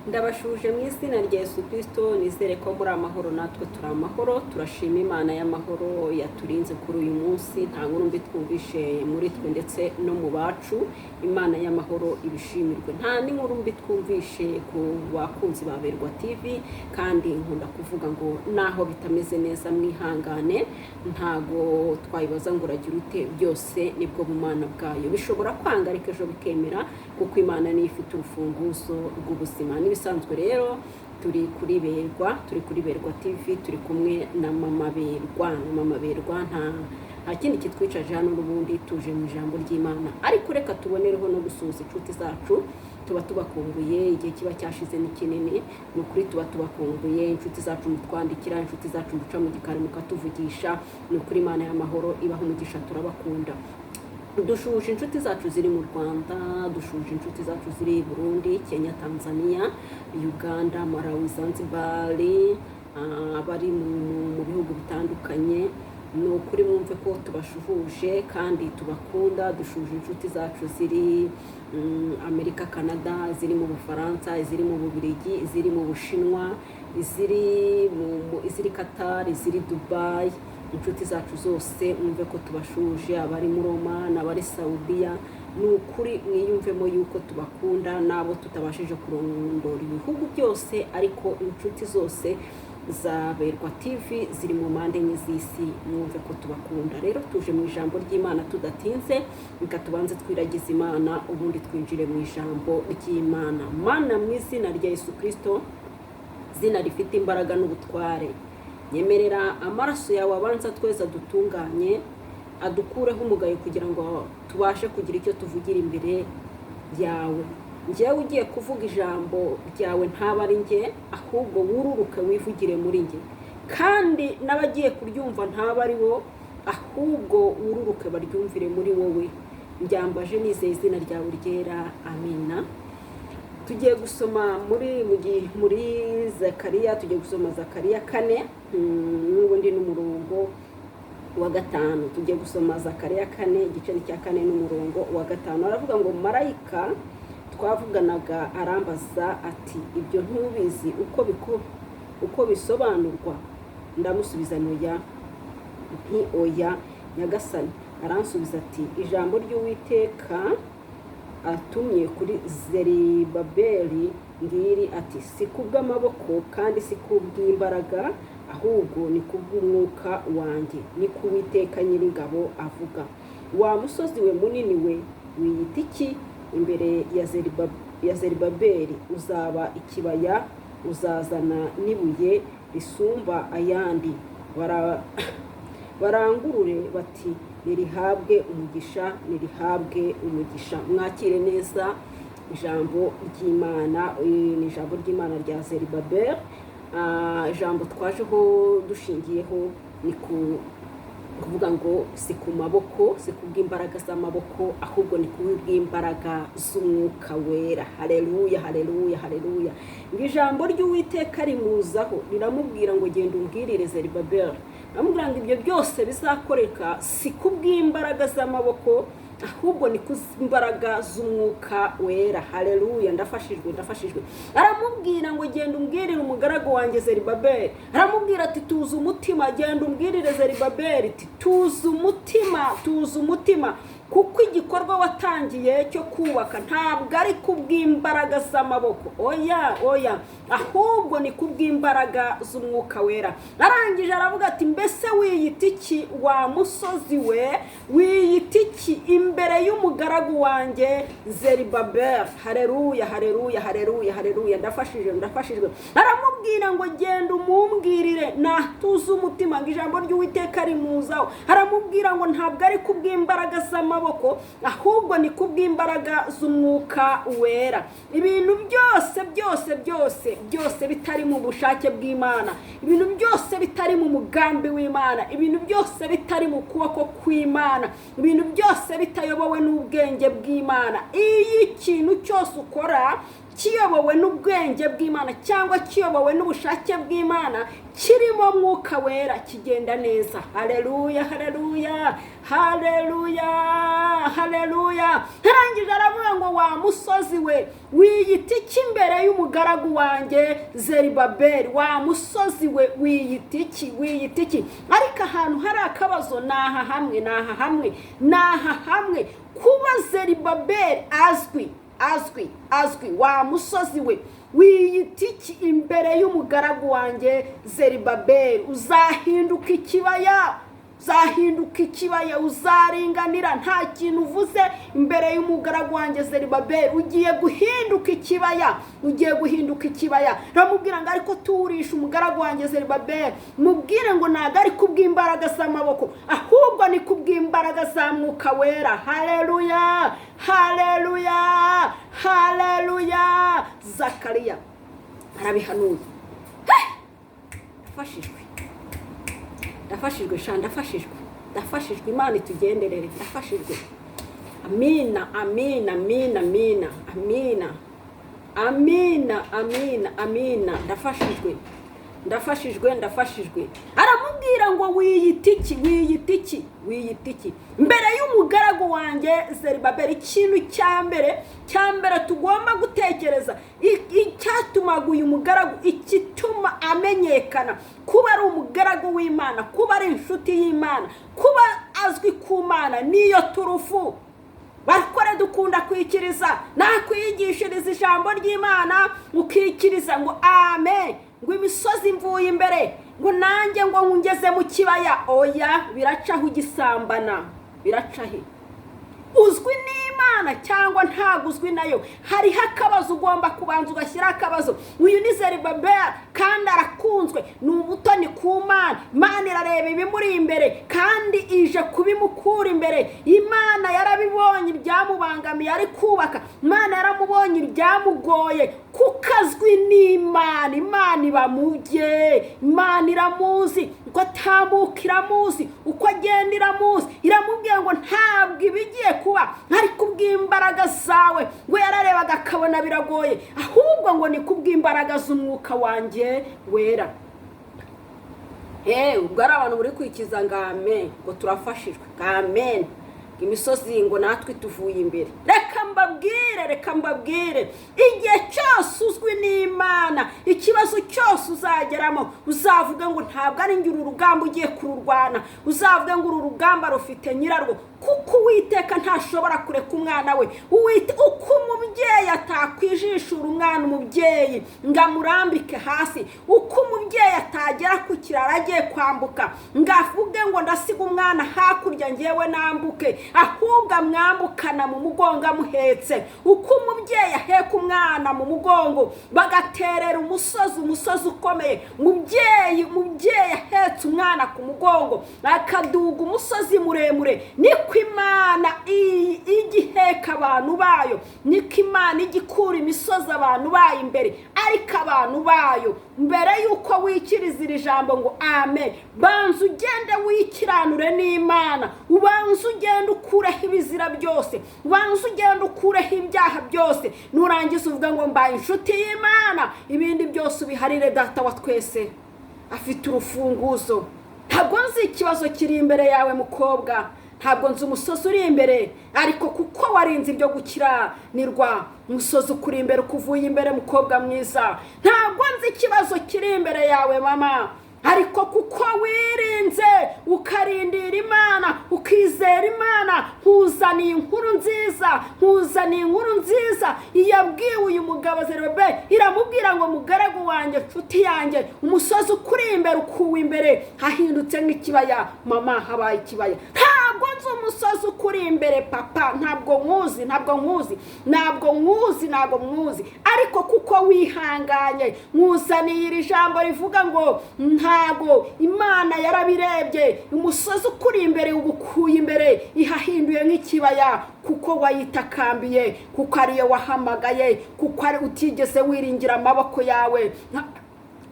Ndabasuhuje mu izina rya Yesu Kristo. Nizere ko muri amahoro, natwe turi amahoro. Turashima Imana y'amahoro yaturinze kuri uyu munsi, nta nkuru mbi twumvishe muri twe ndetse no mu bacu. Imana y'amahoro ibishimirwe. Nta n'inkuru mbi twumvishe ku bakunzi ba Berwa TV. Kandi nkunda kuvuga ngo naho bitameze neza mwihangane, ntago twayibaza ngo uragira ute, byose nibwo bumana bwayo. Bishobora kwanga ariko ejo bikemera, kuko Imana niyo ifite urufunguzo rw'ubuzima. N'ibisanzwe rero turi kuri Berwa, turi kuri Berwa TV, turi kumwe na Mama Berwa. Na Mama Berwa, nta kindi kitwicaje hano, n'ubundi tuje mu ijambo ry'Imana. Ariko reka tubonereho no gusuhuza inshuti zacu tuba tubakumbuye. Igihe kiba cyashize ni kinini, ni ukuri tuba tubakumbuye. Inshuti zacu mutwandikira, inshuti zacu muca mu gikari mukatuvugisha, ni ukuri Imana y'amahoro ibaha umugisha, turabakunda. Dusuhuje inshuti zacu ziri mu Rwanda, dusuhuje inshuti zacu ziri i Burundi, Kenya, Tanzania, Uganda, Malawi, Zanzibar, abari mu bihugu bitandukanye, ni ukuri mwumve ko tubasuhuje kandi tubakunda. Dusuhuje inshuti zacu ziri Amerika, Canada, ziri mu Bufaransa, iziri mu Bubiligi, iziri mu Bushinwa, iziri Qatar, iziri Dubai. Inshuti zacu zose mwumve ko tubasuhuje, abari muri Oman, abari Saudiya, ni ukuri mwiyumvemo yuko tubakunda. N'abo tutabashije kurondora ibihugu byose, ariko inshuti zose za Berwa TV ziri mu mpande enye z'isi, mwumve ko tubakunda. Rero tuje mu ijambo ry'Imana tudatinze. Reka tubanze twiragize Imana, ubundi twinjire mu ijambo ry'Imana. Mana, mu izina rya Yesu Kirisito, izina rifite imbaraga n'ubutware, nyemerera amaraso yawe abanza tweza dutunganye, adukureho umugayo kugira ngo tubashe kugira icyo tuvugira imbere yawe. Njyewe ugiye kuvuga ijambo ryawe ntaba ari njye, ahubwo wururuke wivugire muri njye, kandi n'abagiye kuryumva ntaba ari bo, ahubwo wururuke baryumvire muri wowe. Mbyambaje nizeye izina ryawe ryera, amina. Tugiye gusoma muri Zakariya, tugiye gusoma Zakariya 4, n'ubundi n'umurongo wa 5. Tugiye gusoma Zakariya 4, igice ni cya 4 n'umurongo wa 5. Aravuga ngo: "Marayika twavuganaga arambaza ati: 'Ibyo ntubizi uko bisobanurwa?' Ndamusubiza ntoya nti: 'Oya, nyagasani.' Aransubiza ati: 'Ijambo ry'Uwiteka atumye kuri Zeribabeli ngiri, ati: Si kubw'amaboko kandi si kubw'imbaraga, ahubwo ni kubw'umwuka wanjye, ni ku Uwiteka Nyiringabo avuga. Wa musozi we munini we, wiyita iki imbere ya Zeribabeli? Uzaba ikibaya, uzazana n'ibuye risumba ayandi. Barangurure bati: 'Nirihabwe umugisha, nirihabwe umugisha.'" Mwakire neza ijambo ry'Imana. Ni ijambo ry'Imana rya Zeribabeli. Ijambo twajeho dushingiyeho ni ku kuvuga ngo si ku maboko, si kubw'imbaraga z'amaboko, ahubwo ni kubw'imbaraga z'Umwuka Wera. Hareruya, hareruya, hareruya! Ngo ijambo ry'Uwiteka rimuzaho riramubwira ngo: "Genda umbwirire Zeribabeli." Aramubwira ngo ibyo byose bizakoreka si kubw'imbaraga z'amaboko, ahubwo ni ku mbaraga z'Umwuka Wera. Hareruya! Ndafashijwe, ndafashijwe. Aramubwira ngo: "Genda umbwirire umugaragu wanjye Zeribabeli." Aramubwira ati: "Tuza umutima, genda umbwirire Zeribabeli ati: 'Tuza umutima, tuza umutima, kuko igikorwa watangiye cyo kubaka ntabwo ari kubw'imbaraga z'amaboko, oya, oya, ahubwo ni kubw'imbaraga z'Umwuka Wera.'" Arangije aravuga ati: "Mbese wiyita iki, wa musozi we? Wiyita iki imbere y'umugaragu wanjye Zeribabeli?" Hareruya, hareruya, hareruya, hareruya! Ndafashijwe, ndafashijwe. Aramubwira ngo: "Genda umumbwirire natuze umutima." Ngo ijambo ry'Uwiteka rimuzaho, aramubwira ngo ntabwo ari kubw'imbaraga z'amaboko, ahubwo ni kubw'imbaraga z'Umwuka Wera. Ibintu byose, byose, byose, byose bitari mu bushake bw'Imana, ibintu byose bitari mu mugambi w'Imana, ibintu byose bitari mu kuboko kw'Imana, ibintu byose bitayobowe n'ubwenge bw'Imana, iyo ikintu cyose ukora Kiyobowe n'ubwenge bw'Imana cyangwa kiyobowe n'ubushake bw'Imana, kirimo Mwuka Wera, kigenda neza. Haleluya, haleluya, haleluya, haleluya. Arangije aravuga ngo: "Wa musozi we, wiyita iki imbere y'umugaragu wanjye Zerubabeli? Wa musozi we, wiyita iki? Wiyita iki?" Ariko ahantu hari akabazo ni aha hamwe, ni aha hamwe, ni aha hamwe. Kuba Zerubabeli azwi, azwi, azwi. "Wa musozi we, wiyita iki imbere y'umugaragu wanjye Zerubabeli? Uzahinduka ikibaya, uzahinduka ikibaya, uzaringanira. Nta kintu uvuze imbere y'umugaragu wanjye Zerubabeli. Ugiye guhinduka ikibaya, ugiye guhinduka ikibaya." Ramubwira ngo: "Ariko turisha umugaragu wanjye Zerubabeli, mubwire ngo ntabwo ari kubw'imbaraga z'amaboko, ahubwo ni kubw'imbaraga za Mwuka Wera." Haleluya, haleluya, haleluya. Zakariya arabihanuye. Ndafashijwe, ndafashijwe sha, ndafashijwe, ndafashijwe. Imana itugenderere. Ndafashijwe. Amina, amina, amina, amina, amina, amina, amina, amina. Ndafashijwe, ndafashijwe, ndafashijwe. Aramubwira ngo: "Wiyita iki? Wiyita iki? Wiyita iki mbere y'umugaragu wanjye Zerubabeli?" Ikintu cya mbere, cya mbere tugomba gutekereza, icyatumaga uyu mugaragu, igituma amenyekana kuba ari umugaragu w'Imana, kuba ari inshuti y'Imana, kuba azwi ku Mana, niyo turufu. Bakore dukunda kwikiriza, nakwigishiriza ijambo ry'Imana ukikiriza ngo amen, ngo imisozi mvuye imbere, ngo nanjye ngo ngeze mu kibaya. Oya, biracaho ugisambana, biraca he? Uzwi n'Imana cyangwa ntabwo uzwi nayo? Hariho akabazo ugomba kubanza ugashyiraho akabazo. Uyu ni Zerubabeli kandi arakunzwe, ni umutoni ku Mana. Imana irareba ibimuri imbere kandi ije kubimukura imbere. Imana yarabibonye ibyamubangamiye ari kubaka, Imana yaramubonye ibyamugoye, kuko azwi n'Imana. Imana iba mu bye, Imana iramuzi, uko atambuka iramuzi, uko agenda iramuzi. Iramubwira ngo ntabwo ibigiye kuba ari kubw'imbaraga zawe, ngo yararebaga akabona biragoye, ahubwo ngo ni kubw'imbaraga z'Umwuka wanjye Wera. Ubwo ari abantu buri kwikiza ngo amen, ngo turafashijwe, ngo amen, imisozi ngo natwe tuvuye imbere. Reka mbabwire, reka mbabwire, igihe cyose uzwi n'Imana, ikibazo cyose uzageramo uzavuga ngo ntabwo ari njye uru rugamba ugiye kururwana, uzavuga ngo uru rugamba rufite nyirarwo, kuko Uwiteka ntashobora kureka umwana we. Uko umubyeyi atakwijishura umwana, umubyeyi ngo amurambike hasi, uko umubyeyi atagera ku kiraro agiye kwambuka ngo avuge ngo ndasiga umwana hakurya ngewe nambuke, ahubwo amwambukana mu mugongo amuhetse. Uko umubyeyi aheka umwana mu mugongo bagaterera umusozi, umusozi ukomeye, umubyeyi ahetse umwana ku mugongo akaduga umusozi muremure, niko Imana igiheka abantu bayo, niko Imana ijya ikura imisozi abantu bayo imbere. Ariko abantu bayo, mbere y'uko wikiriza iri jambo ngo amen, banza ugende wikiranure n'Imana, ubanza ugende ukureho ibizira byose, ubanza ugende ukureho ibyaha byose. Nurangiza uvuga ngo mbaye inshuti y'Imana, ibindi byose ubiharire Data wa twese, afite urufunguzo. Ntabwo nzi ikibazo kiri imbere yawe mukobwa, ntabwo nzi umusozi uri imbere, ariko kuko warinze ibyo gukiranirwa, umusozi ukuri imbere ukuvuye imbere. Mukobwa mwiza, ntabwo nzi ikibazo kiri imbere yawe mama, ariko kuko wirinze ukarindira Imana, ukizera Imana, nkuzaniye inkuru nziza, nkuzaniye inkuru nziza. Yabwiwe uyu mugabo Zerubabeli, iramubwira ngo: "Mugaragu wanjye, nshuti yanjye, umusozi ukuri imbere ukuwe imbere, hahindutse nk'ikibaya." Mama, habaye ikibaya. Ntabwo nzi umusozi ukuri imbere papa, ntabwo nkuzi, ntabwo nkuzi, ntabwo nkuzi, ntabwo nkuzi, ariko kuko wihanganye, nkuzaniye iri jambo rivuga ngo ntago Imana yarabirebye, umusozi ukuri imbere ugukuye imbere, ihahinduye nk'ikibaya, kuko wayitakambiye, kuko ariyo wahamagaye, kuko ari utigeze wiringira amaboko yawe,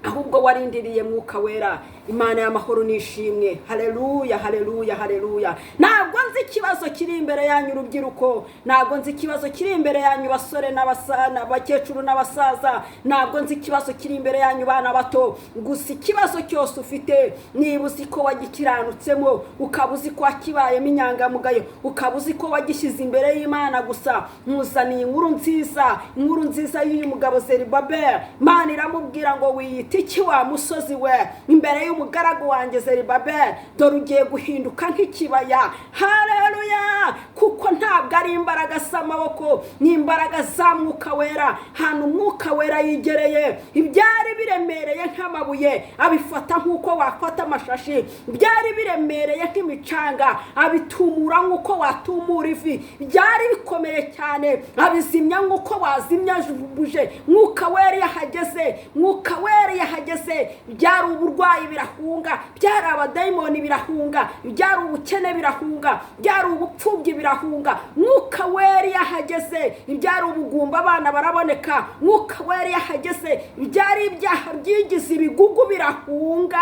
ahubwo warindiriye Mwuka Wera. Imana y'amahoro nishimwe. Haleluya, haleluya, haleluya. Ntabwo nzi ikibazo kiri imbere yanyu urubyiruko, ntabwo nzi ikibazo kiri imbere yanyu basore n'abakecuru n'abasaza, ntabwo nzi ikibazo kiri imbere yanyu bana bato. Gusa ikibazo cyose ufite, niba uzi ko wagikiranutsemo, ukaba uzi ko wakibayemo inyangamugayo, ukaba uzi ko wagishyize imbere y'Imana, gusa nkuzaniye inkuru nziza, inkuru nziza y'uyu mugabo Zerubabeli. Imana iramubwira ngo: "Wiyita iki wa musozi we imbere y'umugaragu wanjye Zerubabeli? Dore ugiye guhinduka nk'ikibaya." Haleluya! Kuko ntabwo ari imbaraga z'amaboko, ni imbaraga za Mwuka Wera. Hantu Umwuka Wera yigereye, ibyari biremereye nk'amabuye abifata nk'uko wafata amashashi, byari biremereye nk'imicanga abitumura nk'uko watumura ivi, byari bikomeye cyane abizimya nk'uko wazimya buje. Mwuka Wera yahageze, Mwuka Wera yahageze, byari uburwayi birahunga, byari abadayimoni birahunga, byari ubukene birahunga, byari ubupfubyi birahunga. Mwuka Wera yahageze, ibyari ubugumba abana baraboneka. Mwuka Wera yahageze, ibyari ibyaha byigize ibigugu birahunga.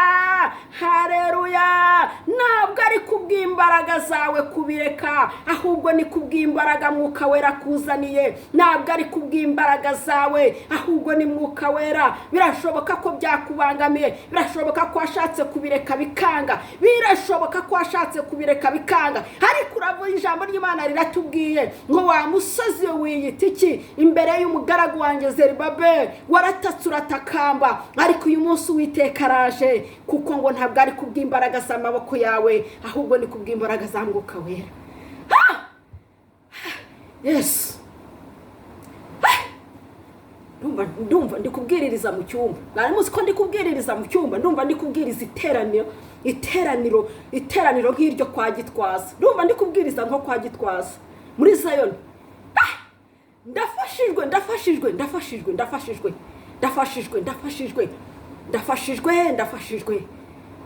Hareruya! Ntabwo ari kubw'imbaraga zawe kubireka, ahubwo ni kubw'imbaraga Mwuka Wera akuzaniye. Ntabwo ari kubw'imbaraga zawe, ahubwo ni Mwuka Wera. Birashoboka ko byakubangamiye, birashoboka ko washatse kubireka bikanga, birashoboka ko washatse kubireka bikanga, ariko uravuga, ijambo ry'Imana riratubwiye ngo: "Wa musozi wiyita iki imbere y'umugaragu wanjye Zerubabeli? Waratatse, uratakamba, ariko uyu munsi Uwiteka araje." Kuko ngo ntabwo ari kubw'imbaraga z'amaboko yawe, ahubwo ni kubw'imbaraga za Mwuka Wera. Yesu, ndumva ndi kubwiririza mu cyumba. Mwari muzi ko ndi kubwiririza mu cyumba? Ndumva ndi kubwiriza iteraniro nk'iryo kwa Gitwaza. Ndumva ndi kubwiriza nko kwa Gitwaza muri Zayoni. Ndafashijwe, ndafashijwe, ndafashijwe, ndafashijwe, ndafashijwe, ndafashijwe, ndafashijwe, ndafashijwe.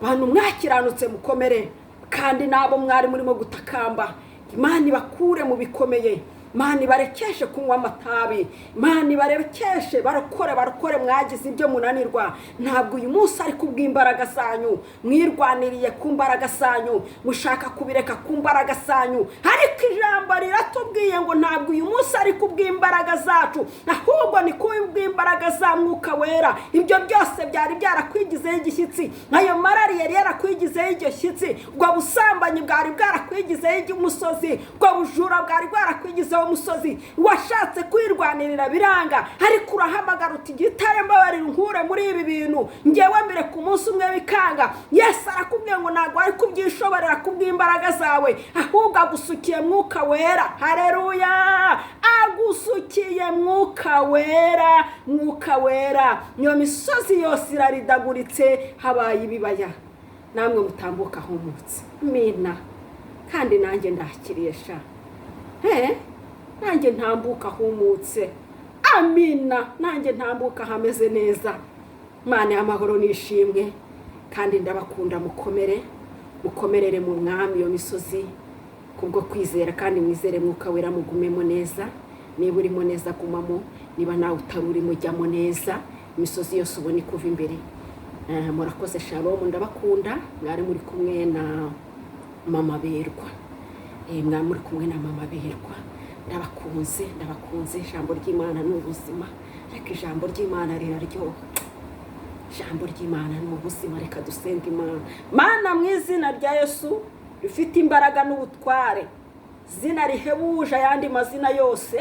Bantu mwakiranutse, mukomere, kandi n'abo mwari murimo gutakamba, Imana ibakure mu bikomeye, Imana ibarekeshe kunywa amatabi, Imana ibarekeshe. Barokore, barokore mwagize ibyo munanirwa, ntabwo uyu munsi ari kubw'imbaraga zanyu. Mwirwaniriye ku mbaraga zanyu, mushaka kubireka ku mbaraga zanyu, ariko ijambo riratubwiye ngo ntabwo uyu munsi ari kubw'imbaraga zacu, ahubwo ni kubw'imbaraga za Mwuka Wera. Ibyo byose byari byarakwigizeho igishyitsi, ayo marari yari yarakwigizeho igishyitsi, ubwo busambanyi bwari bwarakwigizeho umusozi, ubwo bujura bwari bwarakwigizeho umusozi. Washatse kwirwanirira biranga, ariko urahamagara uti: "Gitare, mbabarira unkure muri ibi bintu." Ngewe mbere ku munsi umwe bikanga. Yesu arakubwiye ngo ntabwo ari kubyishoborera kubw'imbaraga zawe, ahubwo agusukiye Mwuka Wera. Hareruya! Agusukiye Mwuka Wera. Mwuka Wera, niyo misozi yose iraridaguritse, habaye ibibaya, namwe mutambuka humutse. Mina kandi nanjye ndakiriye sha, nanjye ntambuka humutse. Amina, nanjye ntambuka hameze neza. Imana y'amahoro nishimwe, kandi ndabakunda. Mukomere, mukomerere mu Mwami iyo misozi kubwo kwizera, kandi mwizere Mwuka Wera, mugumemo neza. Niba urimo neza, gumamo. Niba nawe utari urimo, jyamo neza, imisozi yose ubona ikuva imbere. Murakoze, shalom, ndabakunda. Mwari muri kumwe na Mama Berwa. Mwari muri kumwe na Mama Berwa. Ndabakunze, ndabakunze. Ijambo ry'Imana ni ubuzima. Reka, ijambo ry'Imana riraryoha, ijambo ry'Imana ni ubuzima. Reka dusenge Imana. Mana, mu izina rya Yesu rifite imbaraga n'ubutware, izina rihebuje ayandi mazina yose,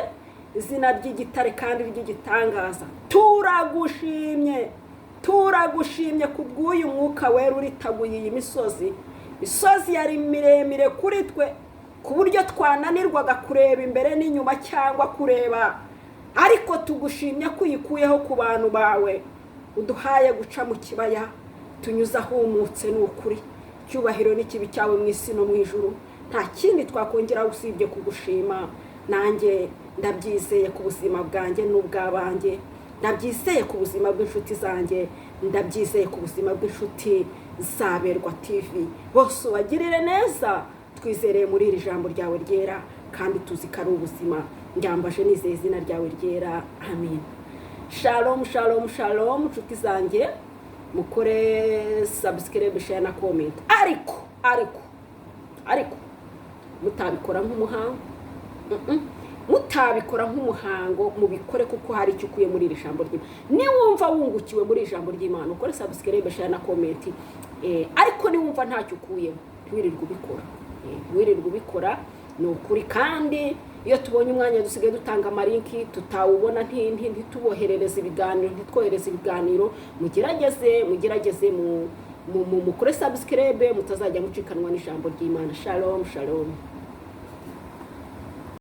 izina ry'igitare kandi ry'igitangaza, turagushimye, turagushimye ku bw'uyu Mwuka Wera uritaguye iyi misozi. Imisozi yari miremire kuri twe ku buryo twananirwaga kureba imbere n'inyuma cyangwa kureba, ariko tugushimye ko uyikuyeho ku bantu bawe, uduhaye guca mu kibaya, tunyuze ahumutse. Ni ukuri, icyubahiro n'ikibi cyawe mu isi no mu ijuru. Nta kindi twakongera usibye kugushima. Nanjye ndabyizeye ku buzima bwanjye n'ubw'abanjye, ndabyizeye ku buzima bw'inshuti zanjye, ndabyizeye ku buzima bw'inshuti za Berwa TV bose. Ubagirire neza. Twizereye muri iri jambo ryawe ryera, kandi tuzi ko ari ubuzima. Ndyambaje nizeye izina ryawe ryera, amin. Shalom, shalom, shalom, inshuti zanjye. Mukore subscribe, share na comment. Ariko mutabikora nk'umuhango. Mutabikora nk'umuhango, mubikore kuko hari icyo ukuye muri iri jambo ry'Imana. Niwumva wungukiwe muri iri jambo ry'Imana, ukore subscribe, share na comment. Ariko niwumva ntacyo ukuyemo, ntiwirirwe ubikora. Ntiwirirwe ubikora, ni ukuri. Kandi iyo tubonye umwanya dusigaye dutanga ama link, tutawubona ntituboherereze ibiganiro, ntitwohereze ibiganiro. Mugerageze mukore subscribe, mutazajya mucikanwa n'ijambo ry'Imana. Shalom, shalom.